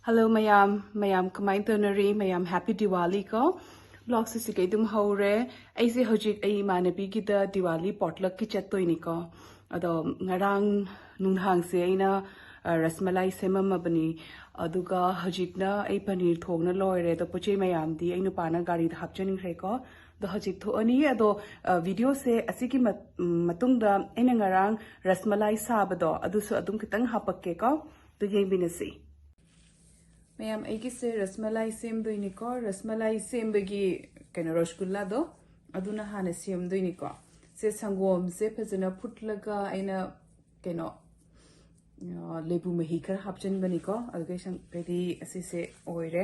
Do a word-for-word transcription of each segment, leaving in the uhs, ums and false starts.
Hello ꯃꯌꯥꯝ, ꯃꯌꯥꯝ ꯀꯃꯥꯏꯅ ꯇꯧꯅꯔꯤ? ꯃꯌꯥꯝ Happy Diwali ꯀꯣ꯫ Vlogꯁꯦ ꯁꯤꯒꯩ ꯑꯗꯨꯝ ꯍꯧꯔꯦ꯫ ꯑꯩꯁꯦ ꯍꯧꯖꯤꯛ ꯑꯩ ꯏꯃꯥꯟꯅꯕꯤꯒꯤꯗ Diwali potluckꯀꯤ ꯆꯠꯇꯣꯏꯅꯤꯀꯣ꯫ ꯑꯗꯣ ꯉꯔꯥꯡ ꯅꯨꯡꯗꯥꯡꯁꯦ ꯑꯩꯅ, ꯑ, ꯔꯁꯃꯂꯥꯏ ꯁꯦꯝꯃꯝꯃꯕꯅꯤ꯫ ꯑꯗꯨꯒ ꯍꯧꯖꯤꯛꯅ ꯑꯩ ꯄꯅꯤꯔ ꯊꯣꯡꯅ ꯂꯣꯏꯔꯦ꯫ ꯑꯗꯣ ꯄꯣꯠ ꯆꯩ ꯃꯌꯥꯝꯗꯤ ꯑꯩ ꯅꯨꯄꯥꯅ ꯒꯥꯔꯤꯗ ꯍꯥꯞꯆꯤꯟꯈ꯭ꯔꯦꯀꯣ꯫ ꯑꯗꯣ ꯍꯧꯖꯤꯛ ꯊꯣꯛꯑꯅꯤ꯫ ꯑꯗꯣ, ꯑ, videoꯁꯦ ꯑꯁꯤꯒꯤ ꯃꯠ-, ꯎꯝ, ꯃꯇꯨꯡꯗ ꯑꯩꯅ ꯉꯔꯥꯡ ꯔꯁꯃꯂꯥꯏ ꯁꯥꯕꯗꯣ ꯑꯗꯨꯁꯨ ꯑꯗꯨꯝ ꯈꯤꯇꯪ ꯍꯥꯞꯄꯛꯀꯦꯀꯣ꯫ ꯑꯗꯨ ꯌꯦꯡꯃꯤꯟꯅꯁꯤ꯫ ꯃꯌꯥꯝ, ꯑꯩꯒꯤꯁꯦ ꯔꯁꯃꯂꯥꯏ ꯁꯦꯝꯗꯣꯏꯅꯤꯀꯣ꯫ ꯔꯁꯃꯂꯥꯏ ꯁꯦꯝꯕꯒꯤ ꯀꯩꯅꯣ, ꯔꯁꯒꯨꯜꯂꯥꯗꯣ ꯑꯗꯨꯅ ꯍꯥꯟꯅ ꯁꯦꯝꯗꯣꯏꯅꯤꯀꯣ꯫ ꯁꯦ, ꯁꯪꯒꯣꯝꯁꯦ ꯐꯖꯅ ꯐꯨꯠꯂꯒ ꯑꯩꯅ ꯀꯩꯅꯣ, ꯑ, ꯂꯩꯕꯨ ꯃꯍꯤ ꯈꯔ ꯍꯥꯞꯆꯤꯟꯕꯅꯤꯀꯣ꯫ ꯑꯗꯨꯒ ꯁꯪ-, ꯀꯩꯗꯤ ꯑꯁꯤꯁꯦ ꯑꯣꯏꯔꯦ꯫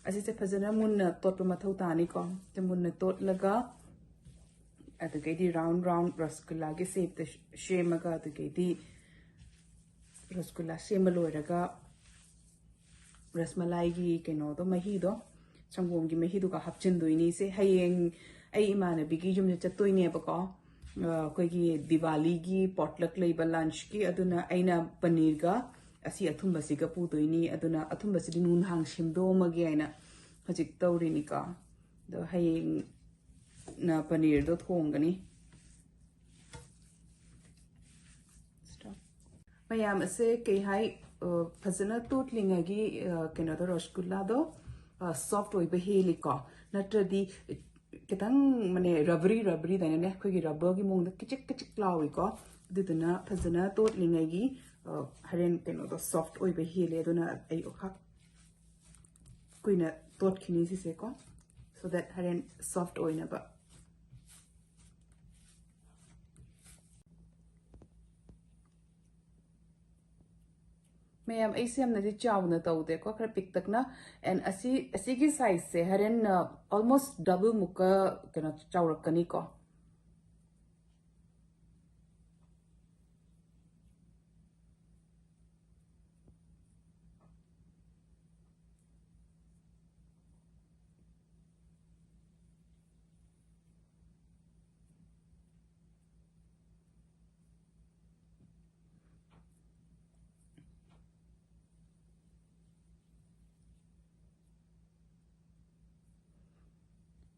ꯑꯁꯤꯁꯦ ꯐꯖꯅ ꯃꯨꯟꯅ ꯇꯣꯠꯄ ꯃꯊꯧ ꯇꯥꯅꯤꯀꯣ꯫ ꯁꯦ ꯃꯨꯟꯅ ꯇꯣꯠꯂꯒ ꯑꯗꯨꯗꯒꯤꯗꯤ round round ꯔꯁꯒꯨꯜꯂꯥꯒꯤ shapeꯇ ꯁꯦꯝꯃꯒ ꯑꯗꯨꯗꯒꯤꯗꯤ ꯔꯁꯒꯨꯜꯂꯥ ꯁꯦꯝꯕ ꯂꯣꯏꯔꯒ ꯔꯁꯃꯂꯥꯏꯒꯤ ꯀꯩꯅꯣꯗꯣ, ꯃꯍꯤꯗꯣ, ꯁꯪꯒꯣꯝꯒꯤ ꯃꯍꯤꯗꯨꯒ ꯍꯥꯞꯆꯤꯟꯗꯣꯏꯅꯤ꯫ ꯁꯦ ꯍꯌꯦꯡ ꯑꯩ ꯏꯃꯥꯟꯅꯕꯤꯒꯤ ꯌꯨꯝꯗ ꯆꯠꯇꯣꯏꯅꯦꯕꯀꯣ꯫ ꯑ, ꯑꯩꯈꯣꯏꯒꯤ ꯗꯤꯋꯥꯂꯤꯒꯤ potluck ꯂꯩꯕ lunchꯀꯤ, ꯑꯗꯨꯅ ꯑꯩꯅ ꯄꯅꯤꯔꯒ ꯑꯁꯤ ꯑꯊꯨꯝꯕꯁꯤꯒ ꯄꯨꯗꯣꯏꯅꯤ꯫ ꯑꯗꯨꯅ ꯑꯊꯨꯝꯕꯁꯤꯗꯤ ꯅꯨꯡꯗꯥꯡ ꯁꯦꯝꯗꯣꯛꯑꯝꯃꯒꯦ ꯍꯥꯏꯅ ꯍꯧꯖꯤꯛ ꯇꯧꯔꯤꯅꯤꯀꯣ꯫ ꯑꯗꯣ ꯍꯌꯦꯡꯅ ꯄꯅꯤꯔꯗꯣ ꯊꯣꯡꯒꯅꯤ꯫ ꯃꯌꯥꯝ ꯑꯁꯦ ꯀꯩ ꯍꯥꯏ, ꯑ, ꯐꯖꯅ ꯇꯣꯠꯂꯤꯉꯩꯒꯤ, ꯑ, ꯀꯩꯅꯣꯗꯣ, ꯔꯁꯒꯨꯜꯂꯥꯗꯣ, ꯑ, soft ꯑꯣꯏꯕ ꯍꯦꯜꯂꯤꯀꯣ꯫ ꯅꯠꯇ꯭ꯔꯗꯤ ꯈꯤꯇꯪ ꯃꯅꯦ rubbery rubbery ꯗꯥꯏꯅꯅꯦ, ꯑꯩꯈꯣꯏꯒꯤ rubberꯒꯤ ꯃꯑꯣꯡꯗ ꯀꯤꯆꯤꯛ ꯀꯤꯆꯤꯛ ꯂꯥꯎꯏꯀꯣ꯫ ꯑꯗꯨꯗꯨꯅ ꯐꯖꯅ ꯇꯣꯠꯂꯤꯉꯩꯒꯤ, ꯑ, ꯍꯣꯔꯦꯟ ꯀꯩꯅꯣꯗꯣ soft ꯑꯣꯏꯕ ꯍꯦꯜꯂꯦ꯫ ꯑꯗꯨꯅ ꯑꯩ ꯉꯥꯏꯍꯥꯛ ꯀꯨꯏꯅ ꯇꯣꯠꯈꯤꯅꯤ ꯁꯤꯁꯦꯀꯣ, so that ꯍꯣꯔꯦꯟ soft ꯑꯣꯏꯅꯕ꯫ ꯃꯌꯥꯝ, ꯑꯩꯁꯦ ꯌꯥꯝꯅꯗꯤ ꯆꯥꯎꯅ ꯇꯧꯗꯦꯀꯣ, ꯈꯔ ꯄꯤꯛꯇꯛꯅ꯫ And ꯑꯁꯤ, ꯑꯁꯤꯒꯤ sizeꯁꯦ ꯍꯣꯔꯦꯟ, ꯑ, almost double ꯃꯨꯛꯀ ꯀꯩꯅꯣ ꯆꯥꯎꯔꯛꯀꯅꯤꯀꯣ꯫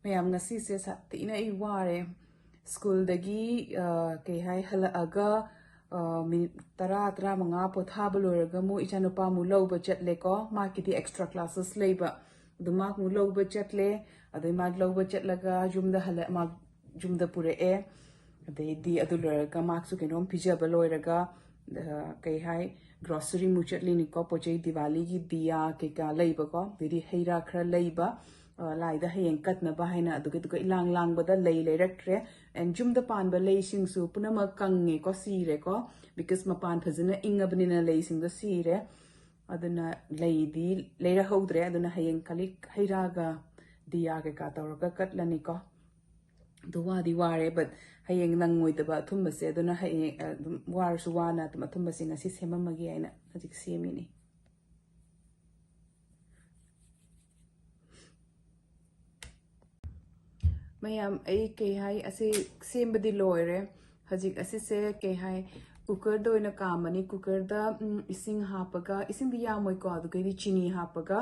ꯃꯌꯥꯝ, ꯉꯁꯤꯁꯦ ꯁꯥꯊꯤꯅ ꯑꯩ ꯋꯥꯔꯦ꯫ ꯁ꯭ꯀꯨꯜꯗꯒꯤ, ꯑ, ꯀꯩ ꯍꯥꯏ, ꯍꯜꯂꯛꯑꯒ, ꯑ, ꯃꯤꯅꯤꯠ ꯇꯔꯥ, ꯇꯔꯥꯃꯉꯥ ꯄꯣꯊꯥꯕ ꯂꯣꯏꯔꯒ ꯑꯃꯨꯛ ꯏꯆꯥꯅꯨꯄꯥ ꯑꯃꯨꯛ ꯂꯧꯕ ꯆꯠꯂꯦꯀꯣ꯫ ꯃꯥꯒꯤꯗꯤ extra classes ꯂꯩꯕ꯫ ꯑꯗꯨ ꯃꯥ ꯑꯃꯨꯛ ꯂꯧꯕ ꯆꯠꯂꯦ꯫ ꯑꯗꯩ ꯃꯥ ꯂꯧꯕ ꯆꯠꯂꯒ ꯌꯨꯝꯗ ꯍꯜꯂꯛ-, ꯃꯥ ꯌꯨꯝꯗ ꯄꯨꯔꯛꯑꯦ꯫ ꯑꯗꯩꯗꯤ ꯑꯗꯨ ꯂꯣꯏꯔꯒ ꯃꯥꯁꯨ ꯀꯩꯅꯣꯝ ꯄꯤꯖꯕ ꯂꯣꯏꯔꯒ, ꯑ, ꯀꯩ ꯍꯥꯏ, grocery ꯃꯨꯛ ꯆꯠꯂꯤꯅꯤꯀꯣ, ꯄꯣꯠ ꯆꯩ ꯗꯤꯋꯥꯂꯤꯒꯤ ꯗꯤꯌꯥ ꯀꯩꯀꯥ ꯂꯩꯕꯀꯣ, ꯑꯗꯩꯗꯤ ꯍꯩ ꯔꯥ ꯈꯔ ꯂꯩꯕ, ꯑ, ꯂꯥꯏꯗ ꯍꯌꯦꯡ ꯀꯠꯅꯕ ꯍꯥꯏꯅ꯫ ꯑꯗꯨꯒ, ꯑꯗꯨꯒ ꯏꯂꯥꯡ ꯂꯥꯡꯕꯗ ꯂꯩ ꯂꯩꯔꯛꯇ꯭ꯔꯦ꯫ And ꯌꯨꯝꯗ ꯄꯥꯟꯕ ꯂꯩꯁꯤꯡꯁꯨ ꯄꯨꯝꯅꯃꯛ ꯀꯪꯉꯦꯀꯣ, ꯁꯤꯔꯦꯀꯣ, because ꯃꯄꯥꯟ ꯐꯖꯅ ꯏꯪꯉꯕꯅꯤꯅ ꯂꯩꯁꯤꯡꯗꯣ ꯁꯤꯔꯦ꯫ ꯑꯗꯨꯅ ꯂꯩꯗꯤ ꯂꯩꯔꯛꯍꯧꯗ꯭ꯔꯦ꯫ ꯑꯗꯨꯅ ꯍꯌꯦꯡ ꯈꯂꯤ ꯍꯩ ꯔꯥꯒ ꯗꯤꯌꯥ ꯀꯩꯀꯥ ꯇꯧꯔꯒ ꯀꯠꯂꯅꯤꯀꯣ꯫ ꯑꯗꯨ ꯋꯥꯗꯤ ꯋꯥꯔꯦ, but ꯍꯌꯦꯡ ꯅꯪꯉꯣꯏꯗꯕ ꯑꯊꯨꯝꯕꯁꯦ꯫ ꯑꯗꯨꯅ ꯍꯌꯦꯡ, ꯑ, ꯑꯗꯨꯝ ꯋꯥꯔꯁꯨ ꯋꯥꯅ ꯑꯗꯨꯝ ꯑꯊꯨꯝꯕꯁꯦ ꯉꯁꯤ ꯁꯦꯝꯃꯝꯃꯒꯦ ꯍꯥꯏꯅ ꯍꯧꯖꯤꯛ ꯁꯦꯝꯃꯤꯅꯤ꯫ ꯃꯌꯥꯝ, ꯑꯩ ꯀꯩ ꯍꯥꯏ, ꯑꯁꯤ ꯁꯦꯝꯕꯗꯤ ꯂꯣꯏꯔꯦ꯫ ꯍꯧꯖꯤꯛ ꯑꯁꯤꯁꯦ ꯀꯩ ꯍꯥꯏ, cookerꯗ ꯑꯣꯏꯅ ꯀꯥꯝꯃꯅꯤ꯫ Cookerꯗ, ꯎꯝ, ꯏꯁꯤꯡ ꯍꯥꯞꯄꯒ, ꯏꯁꯤꯡꯗꯤ ꯌꯥꯝꯃꯣꯏꯀꯣ, ꯑꯗꯨꯒꯩꯗꯤ ꯆꯤꯅꯤ ꯍꯥꯞꯄꯒ,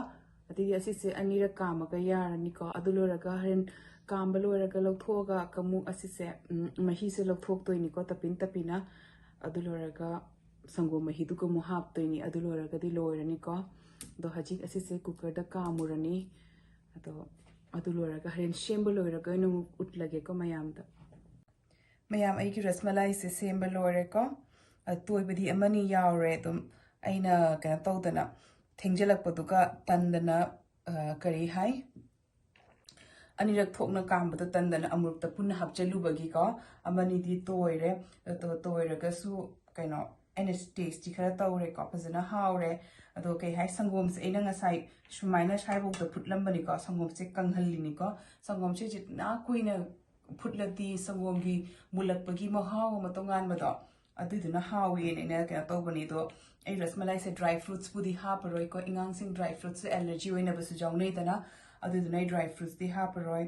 ꯑꯗꯒꯤ ꯑꯁꯤꯁꯦ ꯑꯅꯤꯔꯛ ꯀꯥꯝꯃꯒ ꯌꯥꯔꯅꯤꯀꯣ꯫ ꯑꯗꯨ ꯂꯣꯏꯔꯒ ꯍꯣꯔꯦꯟ ꯀꯥꯝꯕ ꯂꯣꯏꯔꯒ ꯂꯧꯊꯣꯛꯑꯒ ꯑꯃꯨꯛ ꯑꯁꯤꯁꯦ, ꯎꯝ, ꯃꯍꯤꯁꯦ ꯂꯧꯊꯣꯛꯇꯣꯏꯅꯤꯀꯣ, ꯇꯞꯄꯤꯟ ꯇꯞꯄꯤꯅ꯫ ꯑꯗꯨ ꯂꯣꯏꯔꯒ ꯁꯪꯒꯣꯝ ꯃꯍꯤꯗꯨꯒ ꯑꯃꯨꯛ ꯍꯥꯞꯇꯣꯏꯅꯤ꯫ ꯑꯗꯨ ꯂꯣꯏꯔꯒꯗꯤ ꯂꯣꯏꯔꯅꯤꯀꯣ꯫ ꯑꯗꯣ ꯍꯧꯖꯤꯛ ꯑꯁꯤꯁꯦ cookerꯗ ꯀꯥꯝꯃꯨꯔꯅꯤ꯫ ꯑꯗꯣ ꯑꯗꯨ ꯂꯣꯏꯔꯒ ꯍꯣꯔꯦꯟ ꯁꯦꯝꯕ ꯂꯣꯏꯔꯒ ꯑꯣꯏꯅ ꯑꯃꯨꯛ ꯎꯠꯂꯒꯦꯀꯣ ꯃꯌꯥꯝꯗ꯫ ꯃꯌꯥꯝ, ꯑꯩꯒꯤ ꯔꯁꯃꯂꯥꯏꯁꯦ ꯁꯦꯝꯕ ꯂꯣꯏꯔꯦꯀꯣ꯫ ꯑ, ꯇꯣꯏꯕꯗꯤ ꯑꯃꯅꯤ ꯌꯥꯎꯔꯦ꯫ ꯑꯗꯨꯝ ꯑꯩꯅ ꯀꯩꯅꯣ ꯇꯧꯗꯅ, ꯊꯦꯡꯖꯤꯜꯂꯛꯄꯗꯨꯒ ꯇꯟꯗꯅ, ꯑ, ꯀꯔꯤ ꯍꯥꯏ, ꯑꯅꯤꯔꯛ ꯊꯣꯛꯅ ꯀꯥꯝꯕꯗꯣ ꯇꯟꯗꯅ ꯑꯃꯨꯔꯛꯇ ꯄꯨꯟꯅ ꯍꯥꯞꯆꯤꯜꯂꯨꯕꯒꯤꯀꯣ, ꯑꯃꯅꯤꯗꯤ ꯇꯣꯏꯔꯦ꯫ ꯑꯗꯣ ꯇꯣꯏꯔꯒꯁꯨ ꯀꯩꯅꯣ, ꯑꯩꯅ ꯇꯦꯁꯇꯤ ꯈꯔ ꯇꯧꯔꯦꯀꯣ, ꯐꯖꯅ ꯍꯥꯎꯔꯦ꯫ ꯑꯗꯣ ꯀꯩ ꯍꯥꯏ, ꯁꯪꯒꯣꯝꯁꯦ ꯑꯩꯅ ꯉꯁꯥꯏ ꯁꯨꯃꯥꯏꯅ ꯁ꯭ꯋꯥꯏꯐꯥꯎꯗ ꯐꯨꯠꯂꯝꯕꯅꯤꯀꯣ, ꯁꯪꯒꯣꯝꯁꯦ ꯀꯪꯍꯜꯂꯤꯅꯤꯀꯣ꯫ ꯁꯪꯒꯣꯝꯁꯦ ꯖꯤꯠꯅ ꯀꯨꯏꯅ ꯐꯨꯠꯂꯗꯤ ꯁꯪꯒꯣꯝꯒꯤ ꯃꯨꯜꯂꯛꯄꯒꯤ ꯃꯍꯥꯎ ꯑꯃ ꯇꯣꯉꯥꯟꯕꯗꯣ, ꯑꯗꯨꯏꯗꯨꯅ ꯍꯥꯎꯋꯦꯅ ꯑꯩꯅ ꯀꯩꯅꯣ ꯇꯧꯕꯅꯦ꯫ ꯑꯗꯣ ꯑꯩ ꯔꯁꯃꯂꯥꯏꯁꯦ dry fruitsꯄꯨꯗꯤ ꯍꯥꯞꯄꯔꯣꯏꯀꯣ, ꯑꯉꯥꯡꯁꯤꯡ dry fruitsꯁꯦ allergy ꯑꯣꯏꯅꯕꯁꯨ ꯌꯥꯎꯅꯩꯗꯅ, ꯑꯗꯨꯗꯨꯅ ꯑꯩ dry fruitsꯇꯤ ꯍꯥꯞꯄꯔꯣꯏ꯫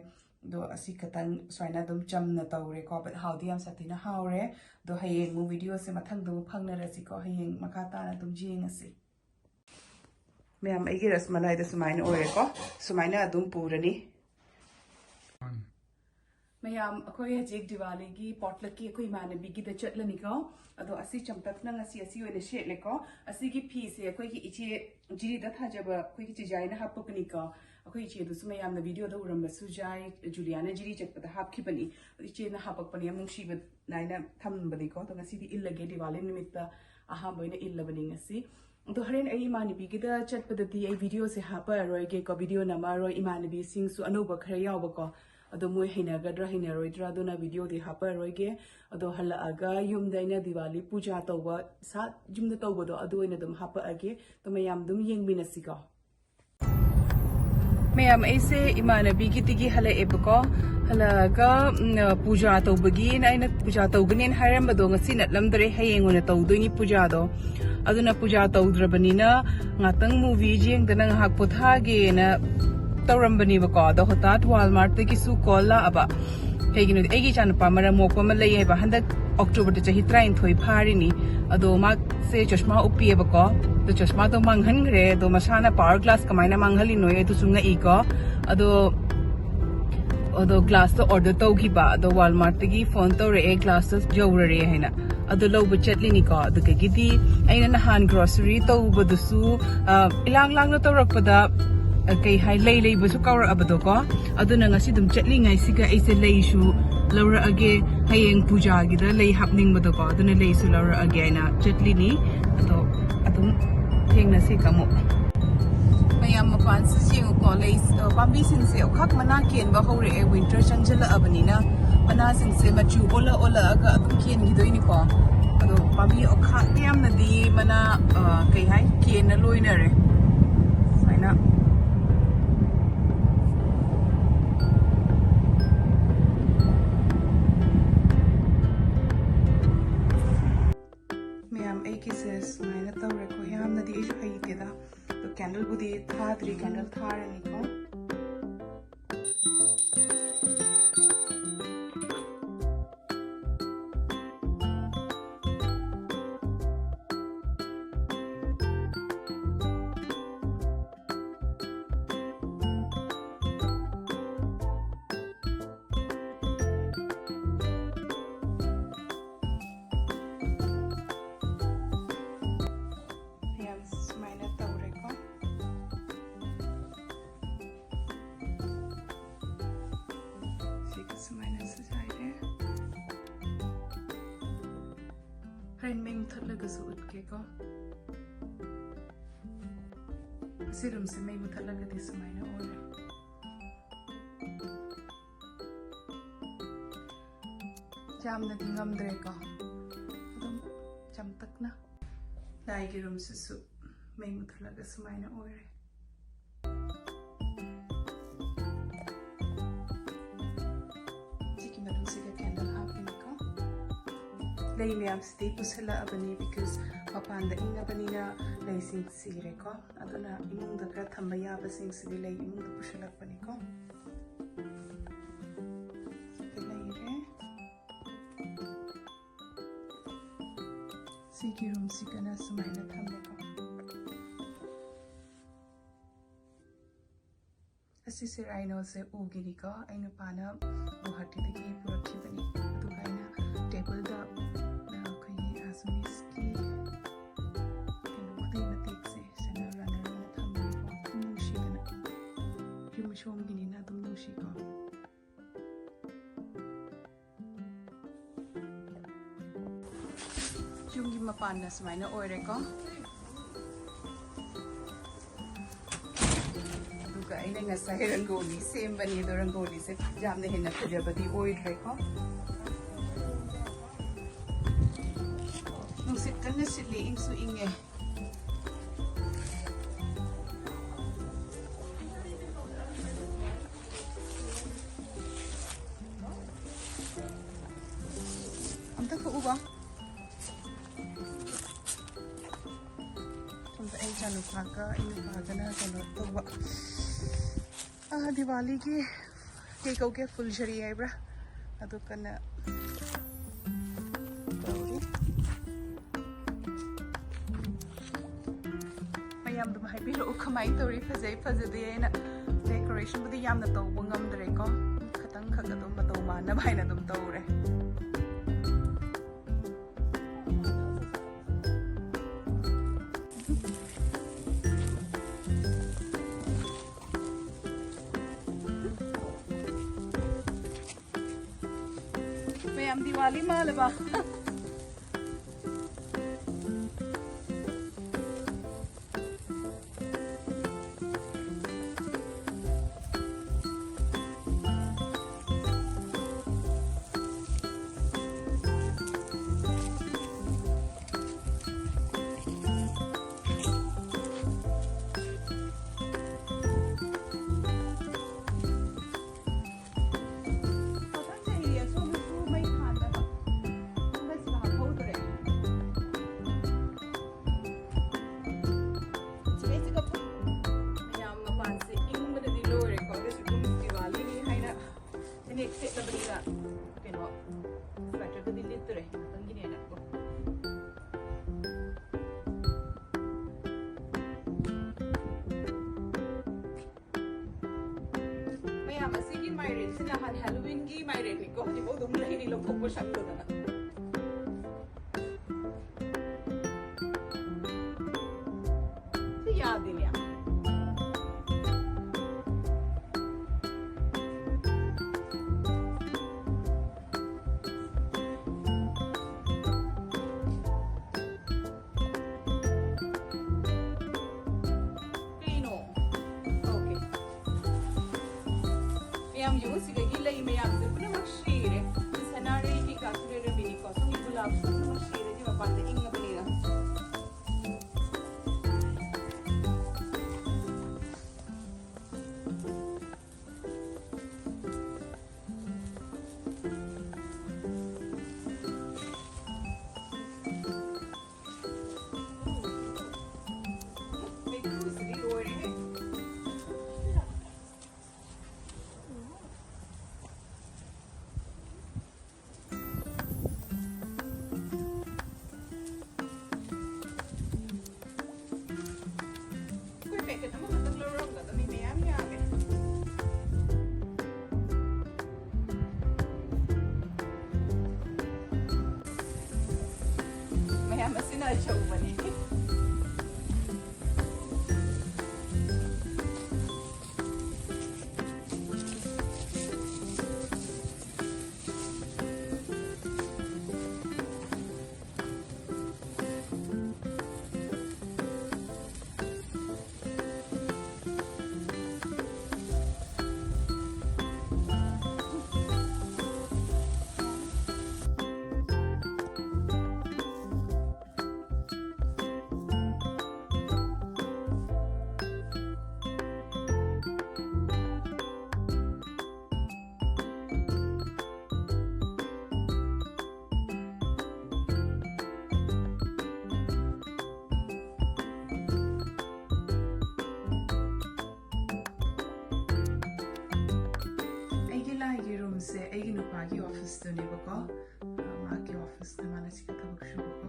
ꯑꯗꯣ ꯑꯁꯤ ꯈꯇꯪ ꯁꯨꯃꯥꯏꯅ ꯑꯗꯨꯝ ꯆꯝꯅ ꯇꯧꯔꯦꯀꯣ, but ꯍꯥꯎꯗꯤ ꯌꯥꯝ ꯁꯥꯊꯤꯅ ꯍꯥꯎꯔꯦ꯫ ꯑꯗꯣ ꯍꯌꯦꯡ ꯑꯃꯨꯛ videoꯁꯦ ꯃꯊꯪꯗ ꯑꯃꯨꯛ ꯐꯪꯅꯔꯁꯤꯀꯣ, ꯍꯌꯦꯡ ꯃꯈꯥ ꯇꯥꯅ ꯑꯗꯨꯝ ꯌꯦꯡꯉꯁꯤ꯫ ꯃꯌꯥꯝ, ꯑꯩꯒꯤ ꯔꯁꯃꯂꯥꯏꯗ ꯁꯨꯃꯥꯏꯅ ꯑꯣꯏꯔꯦꯀꯣ, ꯁꯨꯃꯥꯏꯅ ꯑꯗꯨꯝ ꯄꯨꯔꯅꯤ꯫ ꯃꯌꯥꯝ, ꯑꯩꯈꯣꯏ ꯍꯧꯖꯤꯛ ꯗꯤꯋꯥꯂꯤꯒꯤ ꯄꯣꯠꯂꯛꯀꯤ ꯑꯩꯈꯣꯏ ꯏꯃꯥꯟꯅꯕꯤꯒꯤꯗ ꯆꯠꯂꯅꯤꯀꯣ꯫ ꯑꯗꯣ ꯑꯁꯤ ꯆꯝꯇꯛꯅ ꯉꯁꯤ ꯑꯁꯤ ꯑꯣꯏꯅ ꯁꯦꯠꯂꯦꯀꯣ꯫ ꯑꯁꯤꯒꯤ ꯐꯤꯁꯦ ꯑꯩꯈꯣꯏꯒꯤ ꯏꯆꯦ ꯖꯤꯔꯤꯗ ꯊꯥꯖꯕ ꯑꯩꯈꯣꯏꯒꯤ ꯆꯤꯖꯥꯏꯅ ꯍꯥꯞꯄꯛꯄꯅꯤꯀꯣ꯫ ꯑꯩꯈꯣꯏ ꯏꯆꯦꯗꯨꯁꯨ ꯃꯌꯥꯝꯅ ꯚꯤꯗꯤꯑꯣꯗ ꯎꯔꯝꯕꯁꯨ ꯌꯥꯏ, ꯖꯨꯂꯤꯌꯥꯅ ꯖꯤꯔꯤ ꯆꯠꯄꯗ ꯍꯥꯞꯈꯤꯕꯅꯤ꯫ ꯑꯗꯣ ꯏꯆꯦꯅ ꯍꯥꯞꯄꯛꯄꯅꯦ, ꯌꯥꯝ ꯅꯨꯡꯁꯤꯕ ꯅꯥꯏꯅ ꯊꯝꯕꯅꯤꯀꯣ꯫ ꯑꯗꯣ ꯉꯁꯤꯗꯤ ꯏꯜꯂꯒꯦ, ꯗꯤꯋꯥꯂꯤ ꯅꯨꯃꯤꯠꯇ ꯑꯍꯥꯟꯕ ꯑꯣꯏꯅ ꯏꯜꯂꯕꯅꯤ ꯉꯁꯤ꯫ ꯑꯗꯣ ꯍꯣꯔꯦꯟ ꯑꯩ ꯏꯃꯥꯟꯅꯕꯤꯒꯤꯗ ꯆꯠꯄꯗꯗꯤ ꯑꯩ ꯚꯤꯗꯤꯑꯣꯁꯦ ꯍꯥꯞꯄꯛꯑꯔꯣꯏꯒꯦꯀꯣ, ꯚꯤꯗꯤꯑꯣ ꯅꯝꯃꯛꯑꯔꯣꯏ꯫ ꯏꯃꯥꯟꯅꯕꯤꯁꯤꯡꯁꯨ ꯑꯅꯧꯕ ꯈꯔ ꯌꯥꯎꯕꯀꯣ, ꯑꯗꯣ ꯃꯣꯏ ꯍꯩꯅꯒꯗ꯭ꯔꯥ ꯍꯩꯅꯔꯣꯏꯗ꯭ꯔꯥ, ꯑꯗꯨꯅ ꯚꯤꯗꯤꯑꯣꯗꯤ ꯍꯥꯞꯄꯛꯑꯔꯣꯏꯒꯦ꯫ ꯑꯗꯣ ꯍꯜꯂꯛꯑꯒ ꯌꯨꯝꯗ ꯑꯩꯅ ꯗꯤꯋꯥꯂꯤ ꯄꯨꯖꯥ ꯇꯧꯕ, ꯁꯥ ꯌꯨꯝꯗ ꯇꯧꯕꯗꯣ, ꯑꯗꯨ ꯑꯣꯏꯅ ꯑꯗꯨꯝ ꯍꯥꯞꯄꯛꯑꯒꯦ꯫ ꯑꯗꯣ ꯃꯌꯥꯝ ꯑꯗꯨꯝ ꯌꯦꯡꯃꯤꯟꯅꯁꯤꯀꯣ꯫ ꯃꯌꯥꯝ, ꯑꯩꯁꯦ ꯏꯃꯥꯟꯅꯕꯤꯒꯤꯗꯒꯤ ꯍꯜꯂꯛꯑꯦꯕꯀꯣ꯫ ꯍꯜꯂꯛꯑꯒ, ꯎꯝ, ꯄꯨꯖꯥ ꯇꯧꯕꯒꯤꯅ ꯑꯩꯅ ꯄꯨꯖꯥ ꯇꯧꯒꯅꯦꯅ ꯍꯥꯏꯔꯝꯕꯗꯣ ꯉꯁꯤ ꯅꯠꯂꯝꯗ꯭ꯔꯦ, ꯍꯌꯦꯡ ꯑꯣꯏꯅ ꯇꯧꯗꯣꯏꯅꯤ ꯄꯨꯖꯥꯗꯣ꯫ ꯑꯗꯨꯅ ꯄꯨꯖꯥ ꯇꯧꯗ꯭ꯔꯕꯅꯤꯅ ꯉꯥꯛꯇꯪ ꯃꯨꯚꯤ ꯌꯦꯡꯗꯅ ꯉꯥꯏꯍꯥꯛ ꯄꯣꯊꯥꯒꯦꯅ ꯇꯧꯔꯝꯕꯅꯦꯕꯀꯣ꯫ ꯑꯗꯣ ꯍꯣꯇꯥꯠ ꯋꯥꯜꯃꯥꯔꯠꯇꯒꯤꯁꯨ ꯀꯣꯜ ꯂꯥꯛꯑꯕ꯫ ꯀꯩꯒꯤꯅꯣꯗꯤ ꯑꯩꯒꯤ ꯏꯆꯥꯅꯨꯄꯥ ꯃꯔꯝ ꯃꯣꯛꯄ ꯑꯃ ꯂꯩ ꯍꯥꯏꯕ, ꯍꯟꯗꯛ ꯑꯣꯛꯇꯣꯕꯔꯗ ꯆꯍꯤ ꯇꯔꯥꯅꯤꯊꯣꯏ ꯐꯥꯔꯤꯅꯤ꯫ ꯑꯗꯣ ꯃꯥꯁꯦ ꯆꯁꯃꯥ ꯎꯞꯄꯤꯑꯕꯀꯣ꯫ ꯑꯗꯣ ꯆꯁꯃꯥꯗꯣ ꯃꯥꯡꯍꯟꯈ꯭ꯔꯦ꯫ ꯑꯗꯣ ꯃꯁꯥꯅ ꯄꯥꯋꯔ ꯒ꯭ꯂꯥꯁ ꯀꯃꯥꯏꯅ ꯃꯥꯡꯍꯜꯂꯤꯅꯣ ꯑꯗꯨꯁꯨ ꯉꯛꯏꯀꯣ꯫ ꯑꯗꯣ, ꯑꯗꯣ ꯒ꯭ꯂꯥꯁꯇꯣ ꯑꯣꯔꯗꯔ ꯇꯧꯈꯤꯕ, ꯑꯗꯣ ꯋꯥꯜꯃꯥꯔꯠꯇꯒꯤ ꯐꯣꯟ ꯇꯧꯔꯛꯑꯦ, ꯒ꯭ꯂꯥꯁꯇꯣ ꯌꯧꯔꯔꯦ ꯍꯥꯏꯅ꯫ ꯑꯗꯨ ꯂꯧꯕ ꯆꯠꯂꯤꯅꯤꯀꯣ꯫ ꯑꯗꯨꯗꯒꯤꯗꯤ ꯑꯩꯅ ꯅꯍꯥꯟ ꯒ꯭ꯔꯣꯁꯔꯤ ꯇꯧꯕꯗꯨꯁꯨ, ꯑ, ꯏꯂꯥꯡ ꯂꯥꯡꯅ ꯇꯧꯔꯛꯄꯗ, ꯑ, ꯀꯩ ꯍꯥꯏ, ꯂꯩ ꯂꯩꯕꯁꯨ ꯀꯥꯎꯔꯛꯑꯕꯗꯣꯀꯣ꯫ ꯑꯗꯨꯅ ꯉꯁꯤ ꯑꯗꯨꯝ ꯆꯠꯂꯤꯉꯩꯁꯤꯒ ꯑꯩꯁꯦ ꯂꯩꯁꯨ ꯂꯧꯔꯛꯑꯒꯦ, ꯍꯌꯦꯡ ꯄꯨꯖꯥꯒꯤꯗ ꯂꯩ ꯍꯥꯞꯅꯤꯡꯕꯗꯣꯀꯣ, ꯑꯗꯨꯅ ꯂꯩꯁꯨ ꯂꯧꯔꯛꯑꯒꯦ ꯍꯥꯏꯅ ꯆꯠꯂꯤꯅꯤ꯫ ꯑꯗꯣ ꯑꯗꯨꯝ ꯊꯦꯡꯅꯁꯤ ꯀꯥꯃꯨꯛ꯫ ꯃꯌꯥꯝ ꯃꯄꯥꯟꯁꯤ ꯌꯦꯡꯉꯨꯀꯣ, ꯂꯩ, ꯑ, ꯄꯥꯝꯕꯤꯁꯤꯡꯁꯦ ꯑꯣꯈꯥꯛ ꯃꯅꯥ ꯀꯦꯟꯕ ꯍꯧꯔꯛꯑꯦ꯫ ꯋꯤꯟꯇꯔ ꯆꯪꯁꯤꯜꯂꯛꯑꯕꯅꯤꯅ ꯃꯅꯥꯁꯤꯡꯁꯦ ꯃꯆꯨ ꯑꯣꯜꯂ ꯑꯣꯜꯂꯛꯑꯒ ꯑꯗꯨꯝ ꯀꯦꯟꯈꯤꯗꯣꯏꯅꯤꯀꯣ꯫ ꯑꯗꯣ ꯄꯥꯝꯕꯤ ꯑꯣꯈꯥꯛ ꯌꯥꯝꯅꯗꯤ ꯃꯅꯥ, ꯑ, ꯀꯩ ꯍꯥꯏ, ꯀꯦꯟꯅ ꯂꯣꯏꯅꯔꯦ ꯁꯨꯃꯥꯏꯅ꯫ ꯃꯌꯥꯝ, ꯑꯩꯒꯤꯁꯦ ꯁꯨꯃꯥꯏꯅ ꯇꯧꯔꯦꯀꯣ꯫ ꯌꯥꯝꯅꯗꯤ ꯑꯩꯁꯨ ꯍꯩꯇꯦꯗ꯫ ꯑꯗꯣ ꯀꯦꯟꯗꯜꯕꯨꯗꯤ ꯊꯥꯗ꯭ꯔꯤ, ꯀꯦꯟꯗꯜ ꯊꯥꯔꯅꯤꯀꯣ꯫ ꯍꯣꯔꯦꯟ ꯃꯩ ꯃꯨꯊꯠꯂꯒꯁꯨ ꯎꯠꯀꯦꯀꯣ꯫ ꯑꯁꯤ ꯔꯨꯝꯁꯦ ꯃꯩ ꯃꯨꯊꯠꯂꯒꯗꯤ ꯁꯨꯃꯥꯏꯅ ꯑꯣꯏꯔꯦ꯫ ꯌꯥꯝꯅꯗꯤ ꯉꯝꯗ꯭ꯔꯦꯀꯣ, ꯑꯗꯨꯝ ꯆꯝꯇꯛꯅ꯫ ꯂꯥꯏꯒꯤ ꯔꯨꯝꯁꯤꯁꯨ ꯃꯩ ꯃꯨꯊꯠꯂꯒ ꯁꯨꯃꯥꯏꯅ ꯑꯣꯏꯔꯦ꯫ ꯁꯤꯒꯤ ꯃꯅꯨꯡꯁꯤꯗ candle ꯍꯥꯞꯄꯤꯅꯤꯀꯣ꯫ ꯂꯩ ꯃꯌꯥꯝꯁꯤꯗꯤ ꯄꯨꯁꯜꯂꯛꯑꯕꯅꯤ, because ꯃꯄꯥꯟꯗ ꯏꯪꯉꯕꯅꯤꯅ ꯂꯩꯁꯤꯡ ꯁꯤꯔꯦꯀꯣ꯫ ꯑꯗꯨꯅ ꯏꯃꯨꯡꯗ ꯈꯔ ꯊꯝꯕ ꯌꯥꯕꯁꯤꯡꯁꯤꯗꯤ ꯂꯩ ꯏꯃꯨꯡꯗ ꯄꯨꯁꯜꯂꯛꯄꯅꯤꯀꯣ꯫ ꯁꯤꯗ ꯂꯩꯔꯦ꯫ ꯁꯤꯒꯤ ꯔꯨꯝꯁꯤꯒꯅ ꯁꯨꯃꯥꯏꯅ ꯊꯝꯃꯦꯀꯣ꯫ ꯑꯁꯤꯁꯦ rhinoꯁꯦ ꯎꯒꯤꯅꯤꯀꯣ, ꯑꯩ ꯅꯨꯄꯥꯅ ꯒꯨꯋꯥꯍꯥꯇꯤꯗꯒꯤ ꯄꯨꯔꯛꯈꯤꯕꯅꯤ꯫ ꯑꯗꯨꯒ ꯑꯩꯅ tableꯗ, ꯑ, ꯑꯩꯈꯣꯏꯒꯤ Assamese ꯀꯩꯅꯣ, ꯈꯨꯗꯩ ꯃꯇꯦꯛꯁꯦ ꯁꯤꯅ runner ꯑꯣꯏꯅ ꯊꯝꯕꯅꯤꯀꯣ꯫ ꯑꯗꯨꯝ ꯅꯨꯡꯁꯤꯗꯅ, ꯌꯨꯝ ꯁꯣꯝꯒꯤꯅꯤꯅ ꯑꯗꯨꯝ ꯅꯨꯡꯁꯤꯀꯣ꯫ ꯌꯨꯝꯒꯤ ꯃꯄꯥꯟꯅ ꯁꯨꯃꯥꯏꯅ ꯑꯣꯏꯔꯦꯀꯣ꯫ ꯑꯗꯨꯒ ꯑꯩꯅ ꯉꯁꯥꯏ ꯔꯪꯒꯣꯂꯤ ꯁꯦꯝꯕꯅꯤ, ꯑꯗꯣ ꯔꯪꯒꯣꯂꯤꯁꯦ ꯌꯥꯝꯅ ꯍꯦꯟꯅ ꯐꯖꯕꯗꯤ ꯑꯣꯏꯗ꯭ꯔꯦꯀꯣ꯫ ꯅꯨꯡꯁꯤꯠ ꯀꯟꯅ ꯁꯤꯠꯂꯤ, ꯏꯪꯁꯨ ꯏꯪꯉꯦ꯫ ꯑꯝꯇ ꯊꯣꯛꯎꯕ꯫ ꯁꯣꯝꯗ ꯑꯩ ꯏꯆꯥꯅꯨꯄꯥꯒ ꯑꯩ ꯅꯨꯄꯥꯒꯅ ꯀꯩꯅꯣ ꯇꯧꯕ, ꯑꯥ, ꯗꯤꯋꯥꯂꯤꯒꯤ ꯀꯩ ꯀꯧꯒꯦ, ꯐꯨꯜꯖꯔꯤ ꯍꯥꯏꯕ꯭ꯔꯥ, ꯑꯗꯨ ꯀꯟꯅ ꯇꯧꯔꯤ꯫ ꯃꯌꯥꯝ ꯑꯗꯨꯝ ꯍꯥꯏꯕꯤꯔꯛꯎ, ꯀꯃꯥꯏꯅ ꯇꯧꯔꯤ, ꯐꯖꯩ ꯐꯖꯗꯦ ꯍꯥꯏꯅ꯫ Decorationꯕꯨꯗꯤ ꯌꯥꯝꯅ ꯇꯧꯕ ꯉꯝꯗ꯭ꯔꯦꯀꯣ, ꯈꯇꯪ ꯈꯛ ꯑꯗꯨꯝ ꯃꯇꯧ ꯃꯥꯟꯅꯕ ꯍꯥꯏꯅ ꯑꯗꯨꯝ ꯇꯧꯔꯦ꯫ ꯃꯌꯥꯝ ꯗꯤꯋꯥꯂꯤ ꯃꯥꯜꯂꯕ? ꯅꯦꯛ ꯁꯦꯠꯂꯕꯅꯤꯅ ꯀꯩꯅꯣ, ꯁ꯭ꯋꯦꯇꯔꯗꯨꯗꯤ ꯂꯤꯠꯇ꯭ꯔꯦ ꯉꯥꯛꯇꯪꯒꯤꯅꯦꯅ꯫ ꯃꯌꯥꯝ, ꯑꯁꯤꯒꯤ ꯃꯥꯏꯔꯦꯟꯁꯤ ꯅꯍꯥꯟ ꯍꯦꯂꯣꯋꯤꯟꯒꯤ ꯃꯥꯏꯔꯦꯟꯅꯤꯀꯣ, ꯍꯧꯖꯤꯛꯐꯥꯎ ꯑꯗꯨꯝ ꯂꯩꯔꯤ, ꯂꯧꯊꯣꯛꯄ ꯁꯪꯗꯗꯅ꯫ ꯁꯤ ꯌꯥꯗꯦꯅꯦ꯫ ꯀꯩꯅꯣ? Okay꯫ ꯃꯌꯥꯝ ꯌꯦꯡꯉꯨ, ꯁꯤꯗꯒꯤ ꯂꯩ ꯃꯌꯥꯝꯁꯦ ꯄꯨꯝꯅꯃꯛ ꯁꯤꯔꯦ꯫ ꯁꯅꯥꯔꯩ ꯀꯩꯀꯥꯁꯨ ꯂꯩꯔꯝꯃꯤꯅꯤꯀꯣ꯫ ꯁꯣꯝꯒꯤ ꯒꯨꯂꯥꯞꯁꯨ ꯄꯨꯝꯅꯃꯛ ꯁꯤꯔꯦ, ꯁꯤ ꯃꯄꯥꯟꯗ ꯏꯪꯉꯕꯅꯤꯅ꯫ ꯃꯩꯈꯨꯁꯤꯗꯤ ꯂꯣꯏꯔꯦꯍꯦ꯫ ꯑꯩꯈꯣꯏ ꯄꯦꯀꯦꯠ ꯑꯃꯈꯛꯇꯪ ꯂꯧꯔꯝꯒꯗꯕꯅꯤ, ꯃꯌꯥꯝ ꯌꯥꯝꯃꯦ꯫ ꯃꯌꯥꯝ ꯑꯁꯤꯅ ꯑꯆꯧꯕꯅꯤ꯫ ꯁꯦ ꯑꯩꯒꯤ ꯅꯨꯄꯥꯒꯤ ꯑꯣꯐꯤꯁꯇꯨꯅꯦꯕꯀꯣ꯫ ꯑ, ꯃꯥꯒꯤ ꯑꯣꯐꯤꯁꯇ ꯃꯥꯅ ꯁꯤꯒ ꯊꯕꯛ ꯁꯨꯕꯀꯣ꯫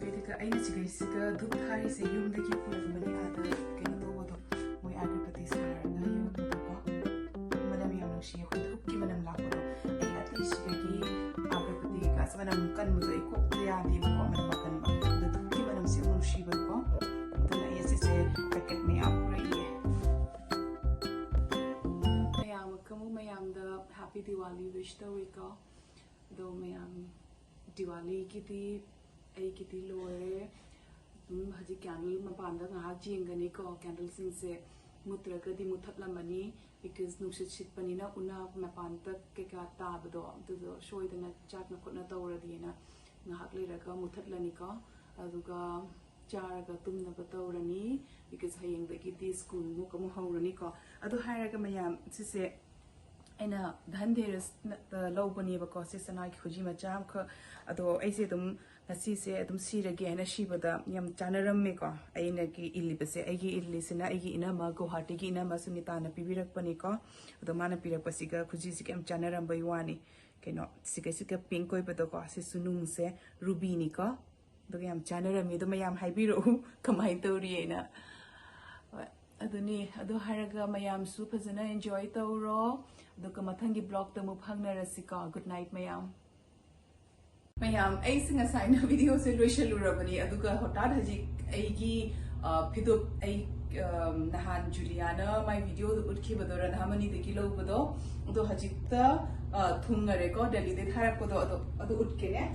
ꯑꯗꯨꯒ ꯑꯩꯅ ꯁꯤꯒꯩꯁꯤꯒ ꯙꯨꯞ ꯊꯥꯔꯤꯁꯦ ꯌꯨꯝꯗꯒꯤ ꯄꯨꯔꯛꯄꯅꯦ, ꯑꯥꯗ ꯀꯩꯅꯣ ꯇꯧꯕꯗꯣ, ꯃꯣꯏ ꯑꯒꯔꯕꯇꯤ ꯁꯥꯔꯒ ꯌꯣꯟꯕꯗꯣꯀꯣ꯫ ꯃꯅꯝ ꯌꯥꯝ ꯅꯨꯡꯁꯤꯌꯦ, ꯑꯩꯈꯣꯏ ꯙꯨꯞꯀꯤ ꯃꯅꯝ ꯂꯥꯛꯄꯗꯣ꯫ ꯑꯩ ꯑꯇꯩ ꯁꯤꯗꯒꯤ ꯑꯒꯔꯕꯇꯤꯒ ꯃꯅꯝ ꯀꯟꯕꯗꯣ ꯑꯩ ꯀꯣꯛꯇ ꯌꯥꯗꯦꯕꯀꯣ, ꯃꯅꯝ ꯑꯀꯟꯕ꯫ ꯑꯗꯣ ꯙꯨꯞꯀꯤ ꯃꯅꯝꯁꯦ ꯌꯥꯝ ꯅꯨꯡꯁꯤꯕꯀꯣ꯫ ꯑꯗꯨꯅ ꯑꯩ ꯑꯁꯤꯁꯦ ꯄꯦꯀꯦꯠ ꯃꯌꯥꯝ ꯄꯨꯔꯛꯏꯌꯦ꯫ ꯃꯌꯥꯝ ꯑꯃꯨꯛ ꯃꯌꯥꯝꯗ ꯍꯦꯄꯤ ꯗꯤꯋꯥꯂꯤ ꯋꯤꯁ ꯇꯧꯔꯤꯀꯣ꯫ ꯑꯗꯣ ꯃꯌꯥꯝ, ꯗꯤꯋꯥꯂꯤꯒꯤꯗꯤ ꯑꯩꯒꯤꯗꯤ ꯂꯣꯏꯔꯦ꯫ ꯑꯗꯨꯝ ꯍꯧꯖꯤꯛ ꯀꯦꯟꯗꯜ ꯃꯄꯥꯟꯗ ꯉꯥꯏꯍꯥꯛ ꯌꯦꯡꯒꯅꯤꯀꯣ꯫ ꯀꯦꯟꯗꯜꯁꯤꯡꯁꯦ ꯃꯨꯠꯇ꯭ꯔꯒꯗꯤ ꯃꯨꯠꯊꯠꯂꯝꯃꯅꯤ, because ꯅꯨꯡꯁꯤꯠ ꯁꯤꯠꯄꯅꯤꯅ ꯎꯅꯥ ꯃꯄꯥꯟꯗ ꯀꯩꯀꯥ ꯇꯥꯕꯗꯣ, ꯑꯗꯨꯗꯣ ꯁꯣꯏꯗꯅ ꯆꯥꯛꯅ ꯈꯣꯠꯅ ꯇꯧꯔꯗꯤꯅ ꯉꯥꯏꯍꯥꯛ ꯂꯩꯔꯒ ꯃꯨꯠꯊꯠꯂꯅꯤꯀꯣ꯫ ꯑꯗꯨꯒ ꯆꯥꯔꯒ ꯇꯨꯝꯅꯕ ꯇꯧꯔꯅꯤ, because ꯍꯌꯦꯡꯗꯒꯤꯗꯤ ꯁ꯭ꯀꯨꯜꯃꯨꯛ ꯑꯃꯨꯛ ꯍꯧꯔꯅꯤꯀꯣ꯫ ꯑꯗꯨ ꯍꯥꯏꯔꯒ ꯃꯌꯥꯝ, ꯁꯤꯁꯦ ꯑꯩꯅ ꯙꯟꯇꯦꯔꯁꯇ ꯂꯧꯕꯅꯦꯕꯀꯣ, ꯁꯤ ꯁꯅꯥꯒꯤ ꯈꯨꯖꯤ ꯃꯆꯥ ꯑꯃꯈꯛ꯫ ꯑꯗꯣ ꯑꯩꯁꯦ ꯑꯗꯨꯝ ꯉꯁꯤꯁꯦ ꯑꯗꯨꯝ ꯁꯤꯔꯒꯦ ꯍꯥꯏꯅ ꯁꯤꯕꯗ ꯌꯥꯝ ꯆꯥꯅꯔꯝꯃꯦꯀꯣ꯫ ꯑꯩꯅꯒꯤ ꯏꯜꯂꯤꯕꯁꯦ, ꯑꯩꯒꯤ ꯏꯜꯂꯤꯁꯤꯅ ꯑꯩꯒꯤ ꯏꯅꯝꯃ, ꯒꯨꯋꯥꯍꯥꯇꯤꯒꯤ ꯏꯅꯝꯃ ꯁꯨꯅꯤꯇꯥꯅ ꯄꯤꯕꯤꯔꯛꯄꯅꯤꯀꯣ꯫ ꯑꯗꯣ ꯃꯥꯅ ꯄꯤꯔꯛꯄꯁꯤꯒ ꯈꯨꯖꯤꯁꯤꯒ ꯌꯥꯝ ꯆꯥꯅꯔꯝꯕꯩ ꯋꯥꯅꯤ꯫ ꯀꯩꯅꯣ, ꯁꯤꯒꯩꯁꯤꯒ ꯄꯤꯡꯛ ꯑꯣꯏꯕꯗꯣꯀꯣ, ꯁꯤꯁꯨ ꯅꯨꯡꯁꯦ ꯔꯨꯕꯤꯅꯤꯀꯣ꯫ ꯑꯗꯨꯒ ꯌꯥꯝ ꯆꯥꯅꯔꯝꯃꯤ꯫ ꯑꯗꯣ ꯃꯌꯥꯝ ꯍꯥꯏꯕꯤꯔꯛꯎ ꯀꯃꯥꯏꯅ ꯇꯧꯔꯤ ꯍꯥꯏꯅ꯫ ꯍꯣꯏ, ꯑꯗꯨꯅꯤ꯫ ꯑꯗꯨ ꯍꯥꯏꯔꯒ ꯃꯌꯥꯝꯁꯨ ꯐꯖꯅ ꯑꯦꯟꯖꯣꯏ ꯇꯧꯔꯣ꯫ ꯑꯗꯨꯒ ꯃꯊꯪꯒꯤ ꯕ꯭ꯂꯣꯛꯇ ꯑꯃꯨꯛ ꯐꯪꯅꯔꯁꯤꯀꯣ꯫ ꯒꯨꯗ ꯅꯥꯏꯠ ꯃꯌꯥꯝ꯫ ꯃꯌꯥꯝ, ꯑꯩꯁꯦ ꯉꯁꯥꯏꯅ ꯚꯤꯗꯤꯑꯣꯁꯦ ꯂꯣꯏꯁꯤꯜꯂꯨꯔꯕꯅꯤ, ꯑꯗꯨꯒ ꯍꯣꯇꯥꯠ ꯍꯧꯖꯤꯛ ꯑꯩꯒꯤ, ꯑ, ꯐꯤꯗꯨꯞ, ꯑꯩ, ꯑ, ꯅꯍꯥꯟ ꯖꯨꯂꯤꯌꯥꯅ ꯃꯥꯏ ꯚꯤꯗꯤꯑꯣꯗ ꯎꯠꯈꯤꯕꯗꯣ, ꯔꯙꯥꯃꯅꯤꯗꯒꯤ ꯂꯧꯕꯗꯣ, ꯑꯗꯣ ꯍꯧꯖꯤꯛꯇ, ꯑ, ꯊꯨꯡꯉꯔꯦꯀꯣ, ꯗꯦꯜꯂꯤꯗꯩ ꯊꯥꯔꯛꯄꯗꯣ, ꯑꯗꯣ, ꯑꯗꯨ ꯎꯠꯀꯦꯅꯦ꯫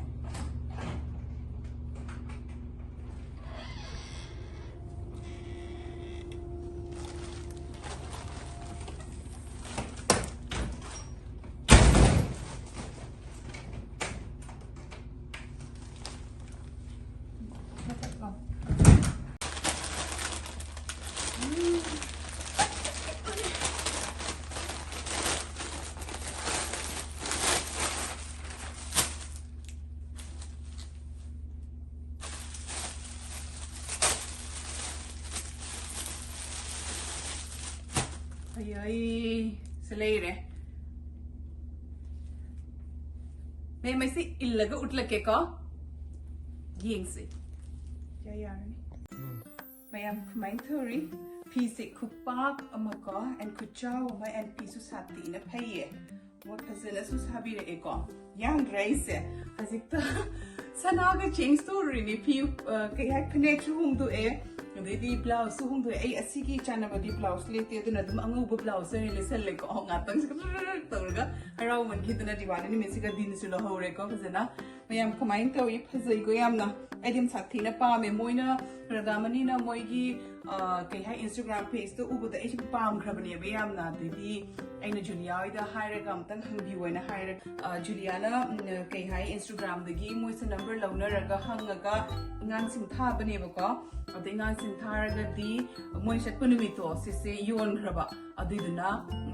ꯑꯩ ꯁꯤ ꯂꯩꯔꯦ꯫ ꯃꯦꯝ, ꯑꯩꯁꯤ ꯏꯜꯂꯒ ꯎꯠꯂꯛꯀꯦꯀꯣ꯫ ꯌꯦꯡꯁꯤ꯫ ꯌꯥ, ꯌꯥꯔꯅꯤ꯫ ꯃꯌꯥꯝ ꯀꯃꯥꯏꯅ ꯇꯧꯔꯤ? ꯐꯤꯁꯦ ꯈꯨꯄꯥꯛ ꯑꯃꯀꯣ, and ꯈꯨꯆꯥꯎ ꯑꯃ, and ꯐꯤꯁꯨ ꯁꯥꯊꯤꯅ ꯐꯩꯌꯦ꯫ ꯃꯣꯏ ꯐꯖꯅꯁꯨ ꯁꯥꯕꯤꯔꯛꯑꯦꯀꯣ꯫ ꯌꯥꯝꯗ꯭ꯔꯥ ꯑꯩꯁꯦ? ꯍꯧꯖꯤꯛꯇ ꯁꯅꯥꯒ ꯆꯦꯟꯖ ꯇꯧꯔꯨꯔꯤꯅꯤ꯫ ꯐꯤ, ꯑ, ꯀꯩ ꯍꯥꯏ, ꯐꯅꯦꯛꯁꯨ ꯍꯣꯡꯗꯣꯛꯑꯦ, ꯑꯗꯩꯗꯤ ꯕ꯭ꯂꯥꯎꯁꯁꯨ ꯍꯣꯡꯗꯣꯛꯑꯦ꯫ ꯑꯩ ꯑꯁꯤꯒꯤ ꯆꯥꯟꯅꯕꯗꯤ ꯕ꯭ꯂꯥꯎꯁ ꯂꯩꯇꯦ, ꯑꯗꯨꯅ ꯑꯗꯨꯝ ꯑꯉꯧꯕ ꯕ꯭ꯂꯥꯎꯁ ꯑꯣꯏꯅ ꯂꯤꯠꯁꯜꯂꯦꯀꯣ꯫ ꯉꯥꯛꯇꯪꯁꯤꯒ ꯇꯧꯔꯒ ꯍꯔꯥꯎꯃꯟꯈꯤꯗꯅ ꯗꯤꯋꯥꯂꯤ ꯅꯨꯃꯤꯠꯁꯤꯒ ꯗꯤꯟꯁꯨ ꯂꯧꯍꯧꯔꯦꯀꯣ ꯐꯖꯅ꯫ ꯃꯌꯥꯝ ꯀꯃꯥꯏꯅ ꯇꯧꯏ? ꯐꯖꯩꯀꯣ ꯌꯥꯝꯅ꯫ ꯑꯩꯗꯤ ꯌꯥꯝ ꯁꯥꯊꯤꯅ ꯄꯥꯝꯃꯦ꯫ ꯃꯣꯏꯅ, ꯔꯥꯙꯥꯃꯅꯤꯅ ꯃꯣꯏꯒꯤ, ꯑ, ꯀꯩ ꯍꯥꯏ, Instagram page ꯇ ꯎꯕꯗ ꯑꯩꯁꯨ ꯄꯥꯝꯈ꯭ꯔꯕꯅꯦꯕ ꯌꯥꯝꯅ꯫ ꯑꯗꯩꯗꯤ ꯑꯩꯅ ꯖꯨꯂꯤꯌꯥ ꯍꯣꯏꯗ ꯍꯥꯏꯔꯒ ꯑꯝꯇꯪ ꯍꯪꯕꯤꯌꯣꯅ ꯍꯥꯏꯔꯒ, ꯑ, ꯖꯨꯂꯤꯌꯥꯅ, ꯎꯝ, ꯀꯩ ꯍꯥꯏ, Instagram ꯗꯒꯤ ꯃꯣꯏꯁꯦ ꯅꯝꯕꯔ ꯂꯧꯅꯔꯒ ꯍꯪꯉꯒ ꯑꯉꯥꯡꯁꯤꯡ ꯊꯥꯕꯅꯦꯕꯀꯣ꯫ ꯑꯗꯩ ꯑꯉꯥꯡꯁꯤꯡ ꯊꯥꯔꯒꯗꯤ ꯃꯣꯏ ꯆꯠꯄ ꯅꯨꯃꯤꯠꯇꯣ ꯁꯤꯁꯦ ꯌꯣꯟꯈ꯭ꯔꯕ꯫ ꯑꯗꯨꯏꯗꯨꯅ,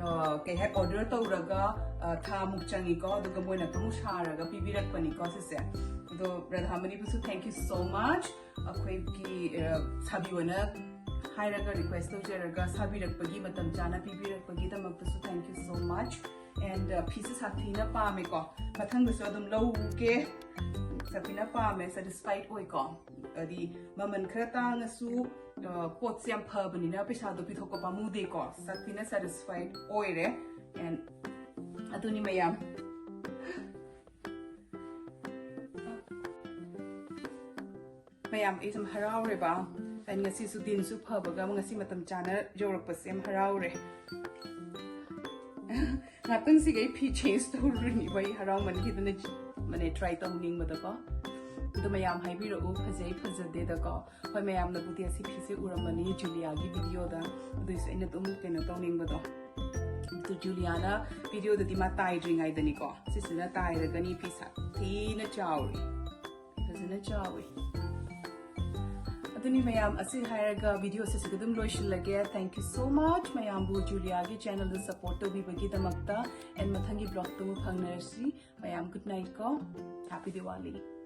ꯑ, ꯀꯩ ꯍꯥꯏ, ꯑꯣꯔꯗꯔ ꯇꯧꯔꯒ, ꯑ, ꯊꯥ ꯃꯨꯛ ꯆꯪꯉꯤꯀꯣ, ꯑꯗꯨꯒ ꯃꯣꯏꯅ ꯑꯗꯨꯝ ꯁꯥꯔꯒ ꯄꯤꯕꯤꯔꯛꯄꯅꯤꯀꯣ ꯁꯤꯁꯦ꯫ ꯑꯗꯣ ꯔꯥꯙꯥꯃꯅꯤꯕꯨꯁꯨ thank you so much꯫ ꯑꯩꯈꯣꯏꯒꯤ, ꯑ, ꯁꯥꯕꯤꯌꯣꯅ ꯍꯥꯏꯔꯒ, ꯔꯤꯀ꯭ꯋꯦꯁ ꯇꯧꯖꯔꯒ ꯁꯥꯕꯤꯔꯛꯄꯒꯤ, ꯃꯇꯝ ꯆꯥꯅ ꯄꯤꯕꯤꯔꯛꯄꯒꯤꯗꯃꯛꯇꯁꯨ thank you so much꯫ And, ꯑ, ꯐꯤꯁꯦ ꯁꯥꯊꯤꯅ ꯄꯥꯝꯃꯦꯀꯣ꯫ ꯃꯊꯪꯗꯁꯨ ꯑꯗꯨꯝ ꯂꯧꯒꯦ꯫ ꯁꯥꯊꯤꯅ ꯄꯥꯝꯃꯦ, ꯁꯦꯇꯤꯁꯐꯥꯏꯠ ꯑꯣꯏꯀꯣ꯫ ꯍꯥꯏꯗꯤ ꯃꯃꯜ ꯈꯔ ꯇꯥꯡꯉꯁꯨ, ꯑ, ꯄꯣꯠꯁꯦ ꯌꯥꯝ ꯐꯕꯅꯤꯅ ꯄꯩꯁꯥꯗꯣ ꯄꯤꯊꯣꯛꯄ ꯄꯥꯝꯃꯨꯗꯦꯀꯣ꯫ ꯁꯥꯊꯤꯅ ꯁꯦꯇꯤꯁꯐꯥꯏꯠ ꯑꯣꯏꯔꯦ꯫ And ꯑꯗꯨꯅꯤ ꯃꯌꯥꯝ꯫ ꯃꯌꯥꯝ, ꯑꯩ ꯁꯨꯝ ꯍꯔꯥꯎꯔꯦꯕ꯫ And ꯉꯁꯤꯁꯨ ꯗꯤꯟꯁꯨ ꯐꯕꯒ ꯉꯁꯤ ꯃꯇꯝ ꯆꯥꯅ ꯌꯧꯔꯛꯄꯁꯦ ꯌꯥꯝ ꯍꯔꯥꯎꯔꯦ꯫ ꯉꯥꯛꯇꯪꯁꯤꯒ ꯑꯩ ꯐꯤ ꯆꯦꯟꯖ ꯇꯧꯔꯨꯔꯅꯤꯕ, ꯑꯩ ꯍꯔꯥꯎꯃꯟꯈꯤꯗꯅ ꯃꯅꯦ ꯇ꯭ꯔꯥꯏ ꯇꯧꯅꯤꯡꯕꯗꯀꯣ꯫ ꯑꯗꯣ ꯃꯌꯥꯝ ꯍꯥꯏꯕꯤꯔꯛꯎ, ꯐꯖꯩ ꯐꯖꯗꯦꯗꯀꯣ꯫ ꯍꯣꯏ, ꯃꯌꯥꯝꯅꯕꯨꯗꯤ ꯑꯁꯤ ꯐꯤꯁꯦ ꯎꯔꯝꯃꯅꯤ ꯖꯨꯂꯤꯌꯥꯒꯤ ꯚꯤꯗꯤꯑꯣꯗ, ꯑꯗꯨꯏꯁꯨ ꯑꯩꯅ ꯑꯗꯨꯝ ꯀꯩꯅꯣ ꯇꯧꯅꯤꯡꯕꯗꯣ꯫ ꯑꯗꯨ ꯖꯨꯂꯤꯌꯥꯅ ꯚꯤꯗꯤꯑꯣꯗꯗꯤ ꯃꯥ ꯇꯥꯏꯗ꯭ꯔꯤꯉꯩꯗꯅꯤꯀꯣ, ꯁꯤꯁꯤꯅ ꯇꯥꯏꯔꯒꯅꯤ꯫ ꯐꯤ ꯁꯥꯊꯤꯅ ꯆꯥꯎꯔꯤ, ꯐꯤ ꯐꯖꯅ ꯆꯥꯎꯋꯤ꯫ ꯑꯗꯨꯅꯤ ꯃꯌꯥꯝ, ꯑꯁꯤ ꯍꯥꯏꯔꯒ ꯚꯤꯗꯤꯑꯣꯁꯦ ꯁꯤꯗ ꯑꯗꯨꯝ ꯂꯣꯏꯁꯤꯜꯂꯒꯦ꯫ Thank you so much ꯃꯌꯥꯝꯕꯨ ꯖꯨꯂꯤꯌꯥꯒꯤ ꯆꯦꯅꯦꯜꯗ ꯁꯞꯄꯣꯔꯠ ꯇꯧꯕꯤꯕꯒꯤꯗꯃꯛꯇ꯫ And ꯃꯊꯪꯒꯤ ꯕ꯭ꯂꯣꯒꯇ ꯑꯃꯨꯛ ꯐꯪꯅꯔꯁꯤ꯫ ꯃꯌꯥꯝ good night ꯀꯣ꯫ Happy Diwali꯫